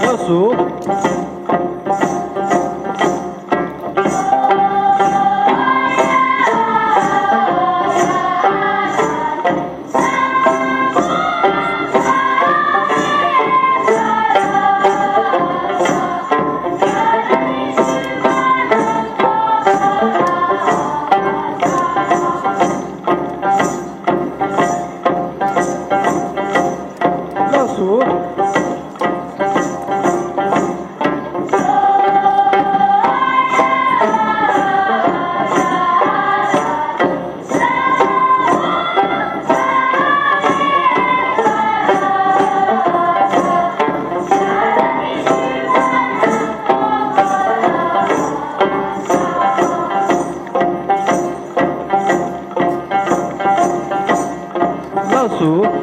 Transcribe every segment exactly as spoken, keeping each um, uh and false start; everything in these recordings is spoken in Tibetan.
ལགས་སོ། ལགས་སོ། ལགས་སོ།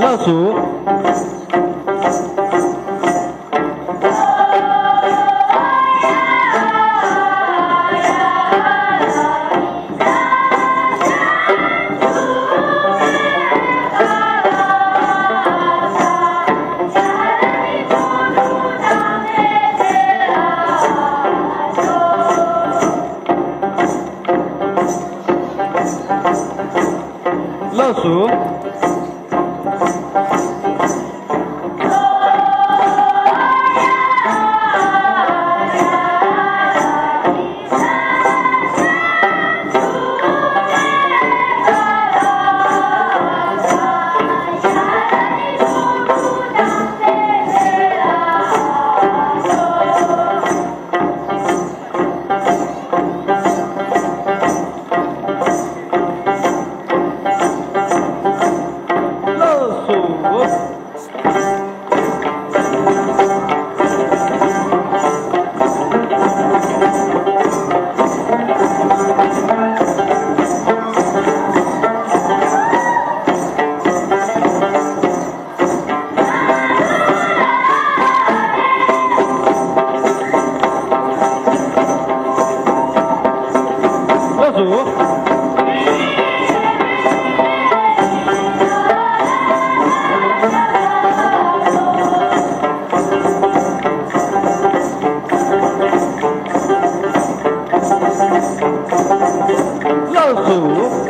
ལགས་སོ། ལགས་སོ། ལགས་སོ། ལགས་སོ། ལགས་སོ།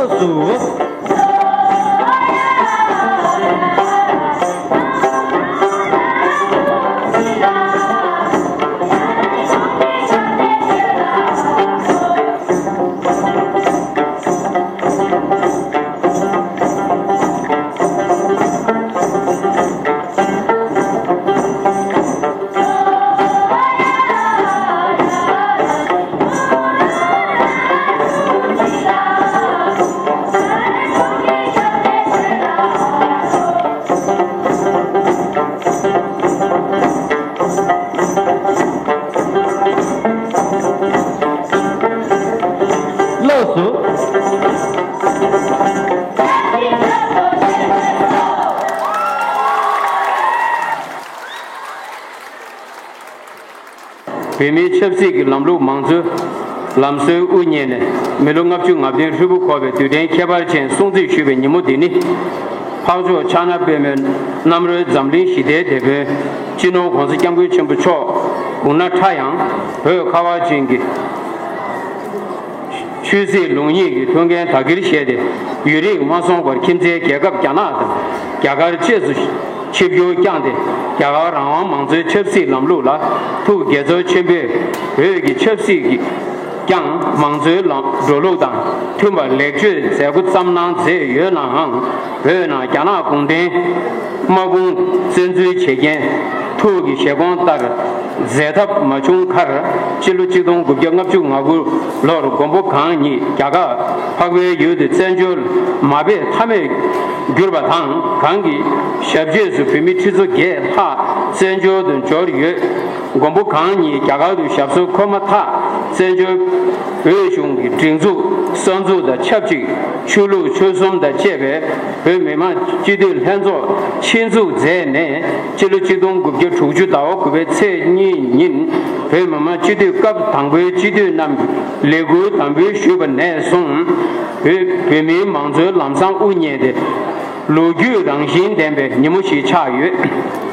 སུ། ལགས་སོ། བོད་མིའི་ཆབ་སྲིད་ཀྱི་ལམ་ལུགས་མང་གཙོའི་ལམ་སྲོལ་དབུ་བརྙེས་ནས་མི་ལོ་ལྔ་བཅུ་ང་བདུན་ཧྲིལ་པོ་འཁོར་བའི་དུས་དྲན་ཁྱད་པར་ཅན་སྲུང་བརྩི་ཞུས་པའི་ཉིན་མོ་འདི་ནི། འཕགས་མཆོག་ཕྱག་ན་པདྨོའི་རྣམ་རོལ་འཛམ་གླིང་ཞི་བདེའི་དེད་དཔོན་སྤྱི་ནོར་༸གོང་ས་༸སྐྱབས་མགོན་ཆེན་པོ་མཆོག་དགུང་ན་ཕྲ་ཡང་བོད་ཁ་བ་ཅན་གྱི་ཆོས་སྲིད་ལུགས་གཉིས་ཀྱི་ཐུགས་འགན་དག་གིར་བཞེས་ཏེ། ཡུན་རིང་མ་སོང་བར་ཁྱིམ་མཚེས་རྒྱལ་ཁབ་རྒྱ་ནག་དང་རྒྱ་གར་བཅས་སུ་ཆིབས་བསྒྱུར་བསྐྱངས་ཏེ། རྒྱ་གར་རང་དབང་མང་གཙོའི་ཆབ་སྲིད་ལམ་ལུགས་ལ་ཐུགས་དགྱེས་ཚོར་ཆེན་པོས། བོད་ཀྱི་ཆབ་སྲིད་ཀྱི་ཀྱང་མང་གཙོའི་ལམ་འགྲོ་ལུགས་དང་མཐུན་པར་ལེགས་བཅོས་མཛད་སྒོ་བརྩམས་གནང་མཛད་ཡོད་ནའང་། བོད་ནང་རྒྱ་ནག་གུང་ཁྲན་དམག་དཔུང་བཙན་འཛུལ་བྱེད་མཁན་ཐུགས་ཀྱི་བཞེད་དགོངས་ལྟར་མཛད་ཐབས་མ་བྱུང་ཁར། སྤྱི་ལོ་གཅིག་སྟོང་དགུ་བརྒྱ་ལྔ་བཅུ་ང་དགུ་ལོར་མགོན་པོ་གང་ཉིད་རྒྱ་གར་འཕགས་པའི་ཡུལ་དུ་བཙན་བྱོལ་མ་ཕེབས་ཐབས་མེད་གྱུར་པ་དང་། གང་གི་ཞབས་རྗེས་སུ་བོད་མི་ཁྲི་ཚོ་བརྒྱད་ལྷག་བཙན་བྱོལ་དུ་འབྱོར་ཡོད། མགོན་པོ་གང་ཉིད་རྒྱ་གར་དུ་ཞབས་སོར་འཁོད་མ་ཐག་བཙན་བྱོལ་བོད་གཞུང་གི་སྒྲིག་འཛུགས་གསར་འཛུགས་དང་ཆབས་ཅིག་ཆོས་ལུགས་ཆོལ་གསུམ་དང་བཅས་པའི་བོད་མི་མང་སྤྱི་འཐུས་ལྷན་ཚོགས་ཆེད་འཛུགས་མཛད་ནས། སྤྱི་ལོ་གཅིག་སྟོང་དགུ་བརྒྱ་དྲུག་ཅུ་ཟླ་བ་དགུ་པའི་ཚེས་གཉིས་ཉིན་བོད་མི་མང་སྤྱི་འཐུས་སྐབས་དང་པོའི་སྤྱི་འཐུས་རྣམས་ཀྱིས་ལས་འཁུར་དམ་འབུལ་ཞུས་པ་ནས་བཟུང་། བོད་བོད་མིའི་མང་གཙོའི་ལམ་བཟང་དབུ་བརྙེས་ཏེ། ལོ་རྒྱུས་རང་བཞིན་ལྡན་པའི་ཉིན་མོ་ཞིག་ཆགས་ཡོད།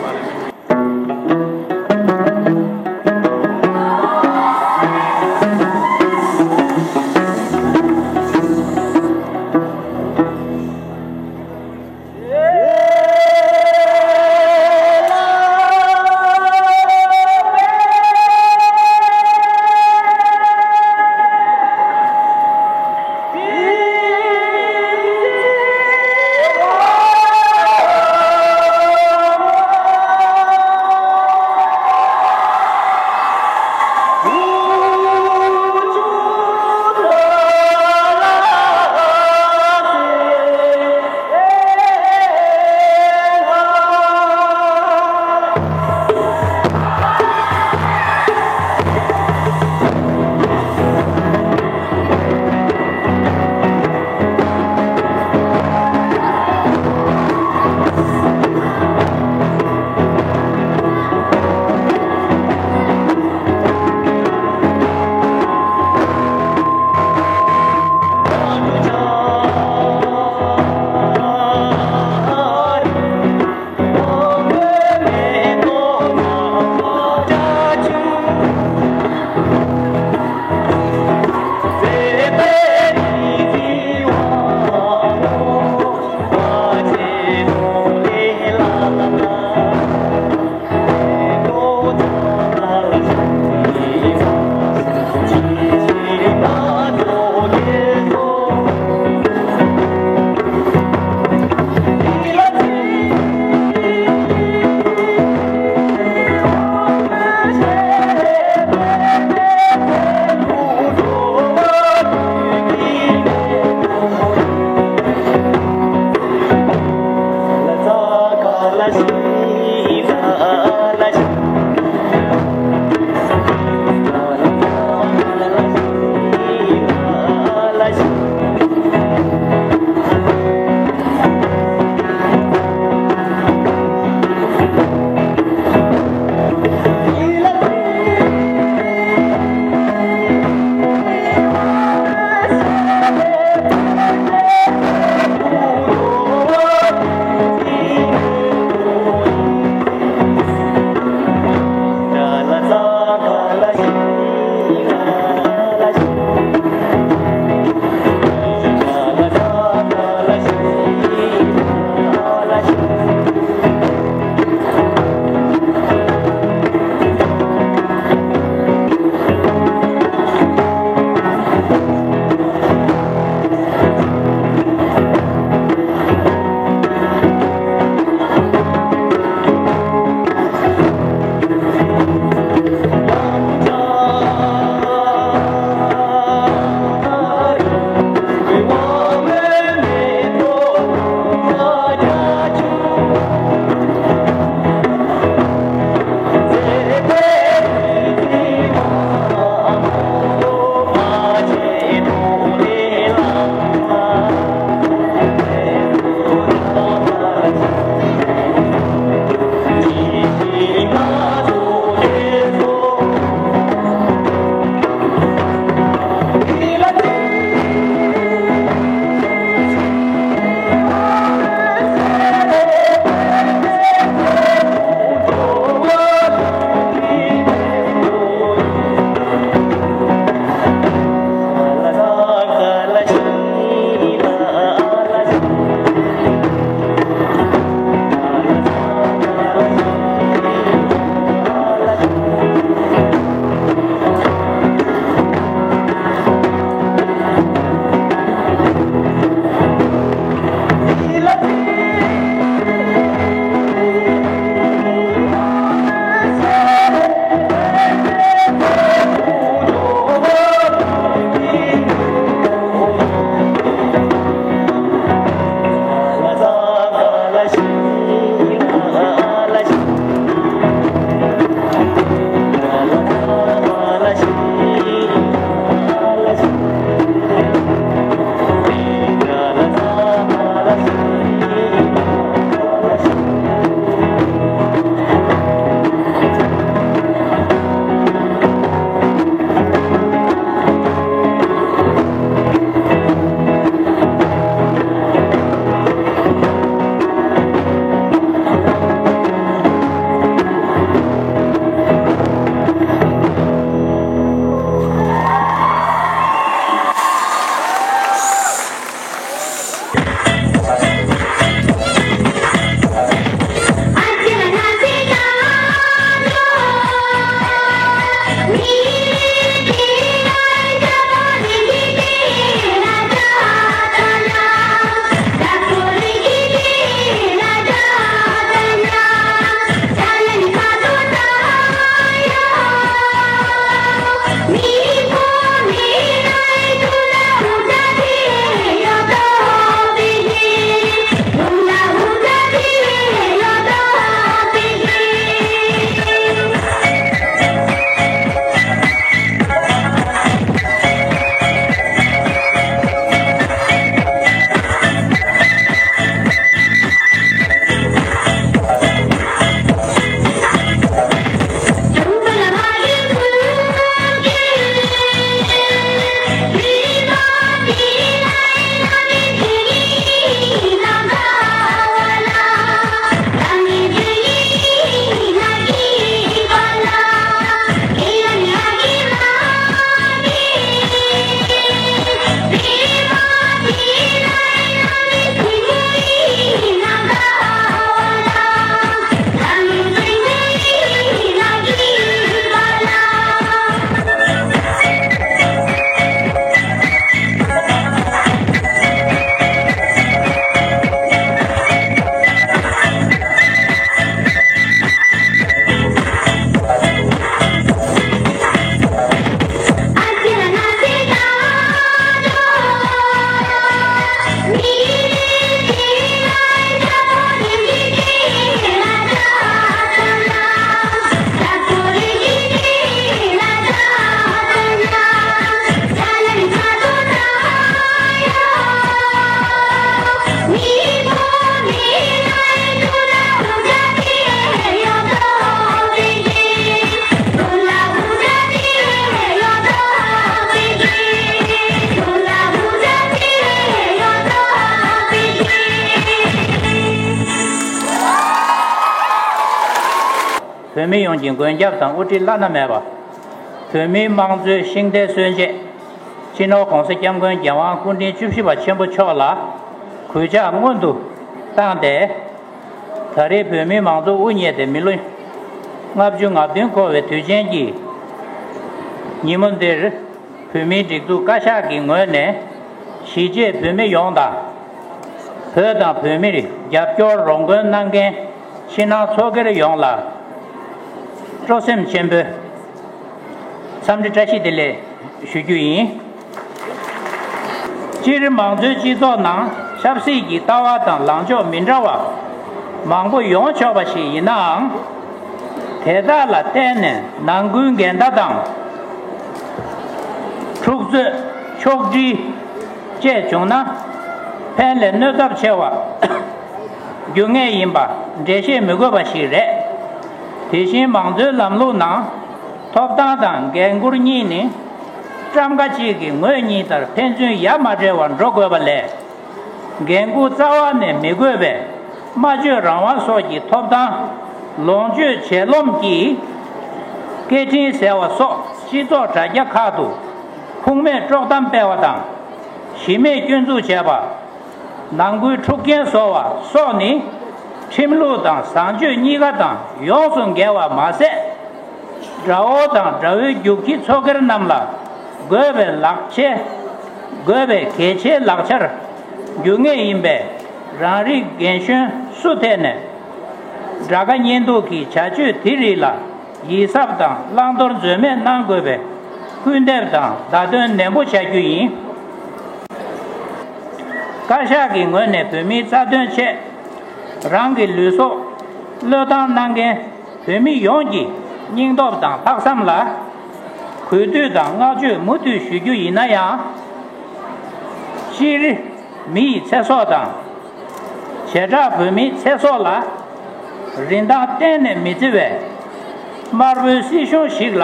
བོད་མི་ཡོངས་ཀྱི་མགོན་སྐྱབས་དང་དབུ་ཁྲིད་བླ་ན་མེད་པ། བོད་མིའི་དམངས་གཙོའི་ཤིང་རྟའི་གསོན་བྱེད། སྤྱི་ནོར་༸གོང་ས་༸སྐྱབས་མགོན་༸རྒྱལ་དབང་སྐུ་ཕྲེང་བཅུ་བཞི་པ་ཆེན་པོ་མཆོག་ལ་གུས་ཕྱག་སྔོན་དུ་བཏང་སྟེ། ད་རེས་བོད་མིའི་མང་གཙོ་དབུ་བརྙེས་ཏེ་མི་ལོ་ལྔ་བཅུ་ང་བདུན་འཁོར་བའི་དུས་ཆེན་གྱི་ཉིན་མོ་འདིར། བོད་མིའི་སྒྲིག་འཛུགས་བཀའ་ཤག་གི་ངོས་ནས་གཞིས་བྱེས་བོད་མི་ཡོངས་དང་། བོད་དང་བོད་མིར་རྒྱབ་སྐྱོར་རོགས་མགོན་གནང་མཁན་ཕྱི་ནང་ཚོགས་སྒེར་ཡོངས་ལ་སྤྲོ་སེམས་ཆེན་པོས་འཚམས་འདྲི་བཀྲ་ཤིས་བདེ་ལེགས་ཞུ་རྒྱུ་ཡིན། སྤྱིར་མང་གཙོའི་སྤྱི་ཚོགས་ནང་ཆབ་སྲིད་ཀྱི་ལྟ་བ་དང་ལངས་ཕྱོགས་མི་འདྲ་བ་མང་པོ་ཡོང་ཆོག་པ་ཞིག་ཡིན་ནའང་། དེ་དག་ལ་བརྟེན་ནས་ནང་ཁུལ་འགལ་ཟླ་དང་། འཁྲུག་རྩོད། ཕྱོགས་སྒྲིལ་བཅས་བྱུང་ན་ཕན་ལས་གནོད་ཚབས་ཆེ་བ་འབྱུང་ངེས་ཡིན་པ་འགྲེལ་བཤད་མི་དགོས་པ་ཞིག་རེད། དེ་བཞིན་མང་གཙོའི་ལམ་ལུགས་ནང་ཐོབ་ཐང་དང་འགན་འཁུར་གཉིས་ནི་ཊམ་ཀ་གཅིག་གི་ངོས་གཉིས་ལྟར་ཕན་ཚུན་ཡ་མ་བྲལ་བར་འགྲོ་དགོས་པ་ལས། འགན་འཁུར་རྩ་བ་ནས་མི་དགོས་པའི་སྨྲ་བརྗོད་རང་དབང་སོགས་ཀྱི་ཐོབ་ཐང་ལོངས་སྤྱོད་བྱེད་རློམ་གྱིས། སྐད་འཕྲིན་ཟེར་བ་སོགས་སྤྱི་ཚོགས་དྲ་རྒྱ་ཁག་ཏུ་ཁུངས་མེད་དཀྲོག་གཏམ་སྤེལ་བ་དང་། གཞི་མེད་སྐྱོན་འཛུགས་བྱས་པ། ནང་ཁུལ་འཁྲུག་རྐྱེན་བཟོ་བ་སོགས་ནི་ཁྲིམས་ལུགས་དང་བཟང་སྤྱོད་གཉིས་ཀ་དང་ཡོངས་སུ་འགལ་བ་མ་ཟད། དགྲ་བོ་དང་དགྲ་བོའི་རྒྱུག་ཁྱི་ཚོགས་སྒེར་རྣམས་ལ་དགོས་པའི་ལག་ཆས། དགོས་པའི་གལ་ཆེའི་ལག་ཆར་འགྱུར་ངེས་ཡིན་པས། རང་རིགས་རྒན་གཞོན་སུ་ཐད་ནས་དགྲ་དགའ་གཉེན་སྡུག་གི་བྱ་སྤྱོད་དེ་རིགས་ལ་ཡིད་གཟབ་དང་བླང་དོར་འཛོལ་མེད་གནང་དགོས་པའི་སྐུལ་འདེབས་དང་བརྡ་སྟོན་ནན་པོ་བྱ་རྒྱུ་ཡིན། བཀའ་ཤག་གི་ངོས་ནས་བོད་མིའི་རྩ་དོན་ཆེད་རང་གི་ལུས་སྲོག་བློས་བཏང་གནང་མཁན་བོད་མི་ཡོངས་ཀྱི་སྙིང་སྟོབས་དང་ལྷག་བསམ་ལ་གུས་འདུད་དང་བསྔགས་བརྗོད་མུ་མཐུད་ཞུ་རྒྱུ་ཡིན་ན་ཡང་། སྤྱིར་མི་ཡི་ཚེ་སྲོག་དང་། བྱེ་བྲག་བོད་མིའི་ཚེ་སྲོག་ལ་རིན་ཐང་གཏན་ནས་མི་བརྩི་བའི་དམར་པོའི་སྲིད་གཞུང་ཞིག་ལ་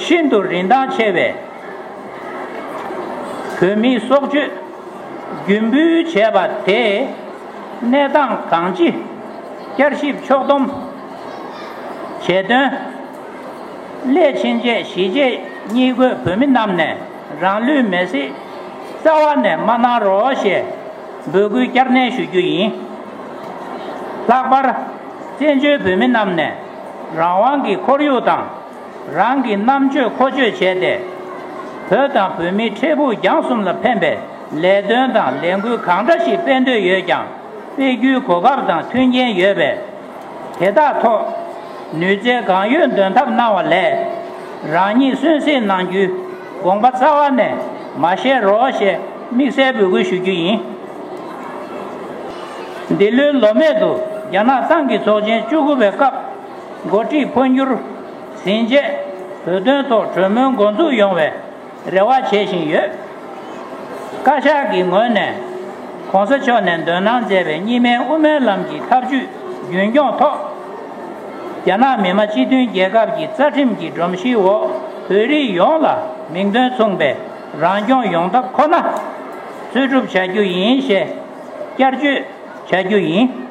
ཤིན་ཏུ་རིན་ཐང་ཆེ་བའི་བོད་མིའི་སྲོག་གཅོད་རྒྱུ་འབུལ་བྱས་པ་དེས་གནས་སྟངས་གང་ཅི་བསྐྱར་ཞིབ་ཕྱོགས་བསྡོམས་བྱས་དོན། སླད་ཕྱིན་ཆད་གཞིས་བྱེས་གཉིས་སྒོས་བོད་མི་རྣམས་ནས་རང་ལུས་མེར་སྲེག་རྩ་བ་ནས་མ་གནང་རོགས་ཞེས་འབོད་སྐུལ་བསྐྱར་ནན་ཞུ་རྒྱུ་ཡིན། ལྷག་པར་བཙན་བྱོལ་བོད་མི་རྣམས་ནས་རང་དབང་གི་ཁོར་ཡུག་དང་། རང་གི་རྣམ་དཔྱོད་མཁོ་སྤྱོད་བྱས་ཏེ། བོད་དང་བོད་མིའི་འཕྲལ་ཕུགས་རྒྱང་གསུམ་ལ་ཕན་པའི་ལས་དོན་དང་ལས་འགུལ་གང་འདྲ་ཞིག་སྤེལ་འདོད་ཡོད་ཀྱང་སྤེལ་རྒྱུའི་གོ་སྐབས་དང་མཐུན་རྐྱེན་ཡོད་པས། དེ་དག་ཐོག་ནུས་རྩལ་གང་ཡོད་འདོན་ཐབས་གནང་བ་ལས། རང་ཉིད་གསོན་བསྲེགས་གནང་རྒྱུའི་དགོངས་པ་རྩ་བ་ནས་མ་བཞེས་རོགས་ཞེས་དམིགས་བསལ་འབོད་སྐུལ་ཞུ་རྒྱུ་ཡིན། འདི་ལོའི་ལོ་སྨད་དུ་རྒྱ་ནག་ཏང་གི་ཚོགས་ཆེན་བཅུ་དགུ་པའི་སྐབས། འགོ་ཁྲིད་འཕོ་འགྱུར་ཟིན་རྗེས་བོད་དོན་ཐོག་གྲོས་མོལ་འགོ་འཛུགས་ཡོང་བའི་རེ་བ་བྱེད་བཞིན་ཡོད། བཀའ་ཤག་གི་ངོས་ནས་༸གོང་ས་མཆོག་ནས་འདོན་གནང་མཛད་པའི་གཉིས་སྨན་དབུ་མའི་ལམ་གྱི་ཐབས་ཇུས་རྒྱུན་སྐྱོང་ཐོག་རྒྱ་ནག་མི་དམངས་སྤྱི་མཐུན་རྒྱལ་ཁབ་ཀྱི་རྩ་ཁྲིམས་ཀྱི་སྒྲོམ་གཞིའི་འོག་བོད་རིགས་ཡོངས་ལ་མིང་དོན་མཚུངས་པའི་རང་སྐྱོང་ཡོང་ཐབས་ཁོ་ན་འཚོལ་སྒྲུབ་བྱ་རྒྱུ་ཡིན་ཞེས་བསྐྱར་བརྗོད་བྱ་རྒྱུ་ཡིན།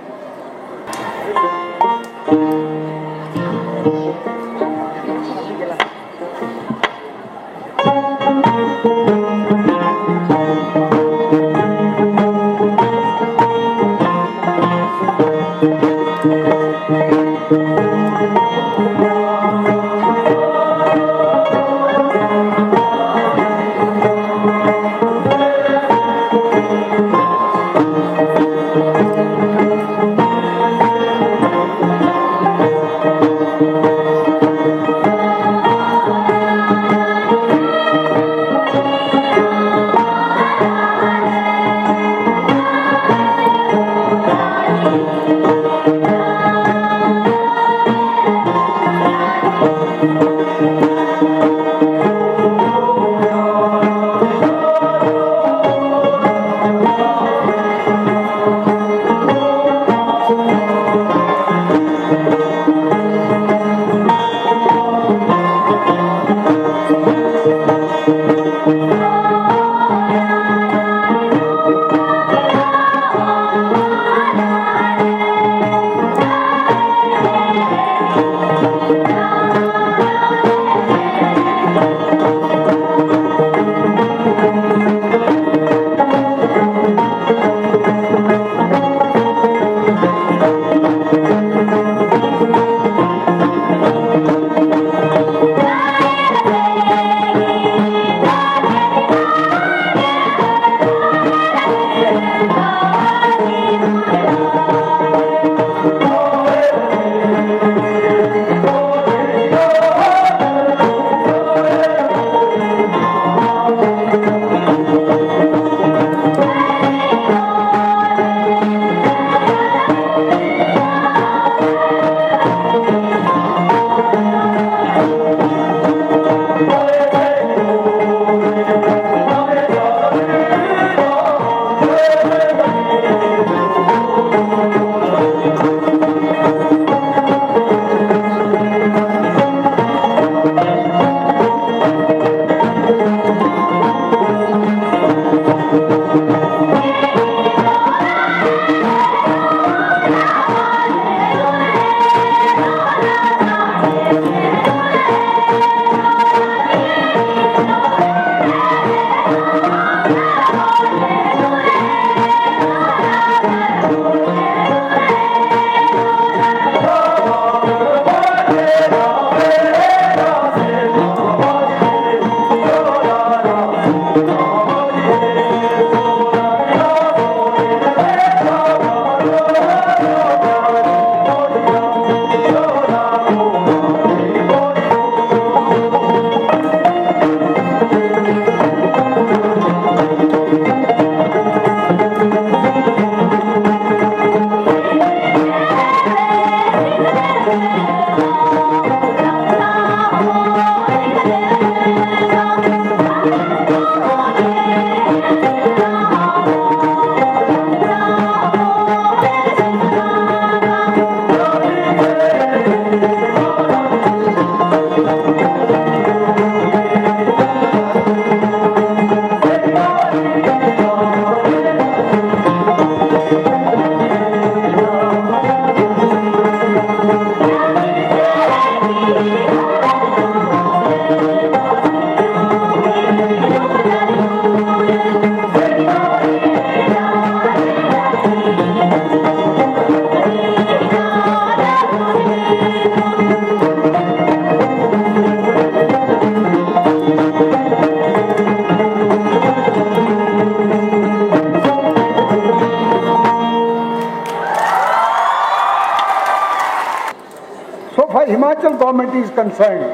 So far Himachal government is concerned,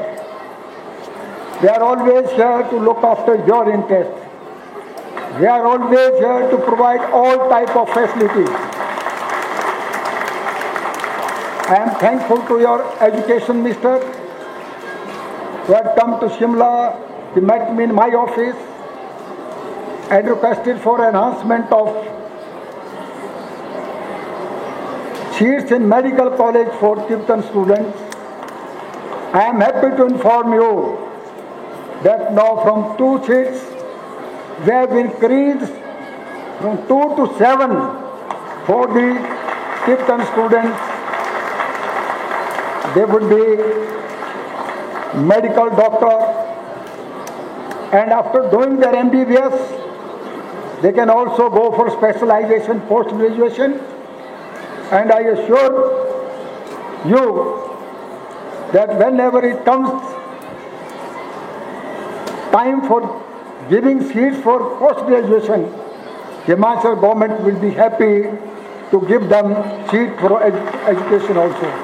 they are always here to look after your interest. We are always here to provide all type of facilities. I am thankful to your education minister who had come to Shimla. He met me in my office and requested for enhancement of seats in medical college for Tibetan students. I am happy to inform you that now from two seats, we have increased from two to seven for the Tibetan students. They would be medical doctor, and after doing their M B B S, they can also go for specialization, post graduation. And I assure you that whenever it comes time for giving seats for post graduation, Himachal government will be happy to give them seat for ed- education also.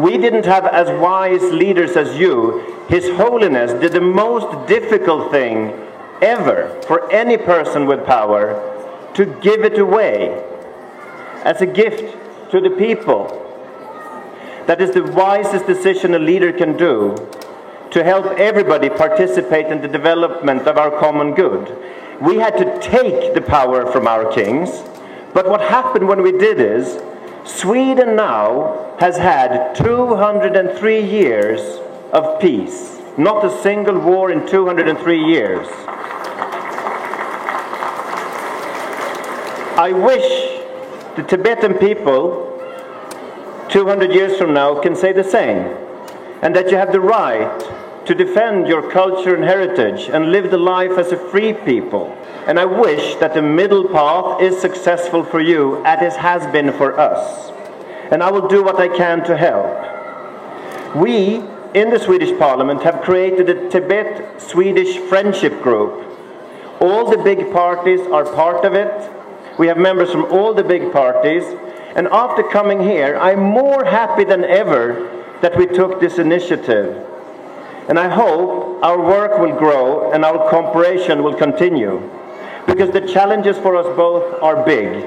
We didn't have as wise leaders as you. His Holiness did the most difficult thing ever for any person with power, to give it away as a gift to the people. That is the wisest decision a leader can do, to help everybody participate in the development of our common good. We had to take the power from our kings, but what happened when we did is, Sweden now has had two hundred and three years of peace. Not a single war in two hundred and three years. I wish the Tibetan people two hundred years from now can say the same, and that you have the right to defend your culture and heritage and live the life as a free people. And I wish that the middle path is successful for you as it has been for us. And I will do what I can to help. We in the Swedish Parliament have created a Tibet Swedish Friendship Group. All the big parties are part of it. We have members from all the big parties. And after coming here, I'm more happy than ever that we took this initiative. And I hope our work will grow and our cooperation will continue, because the challenges for us both are big.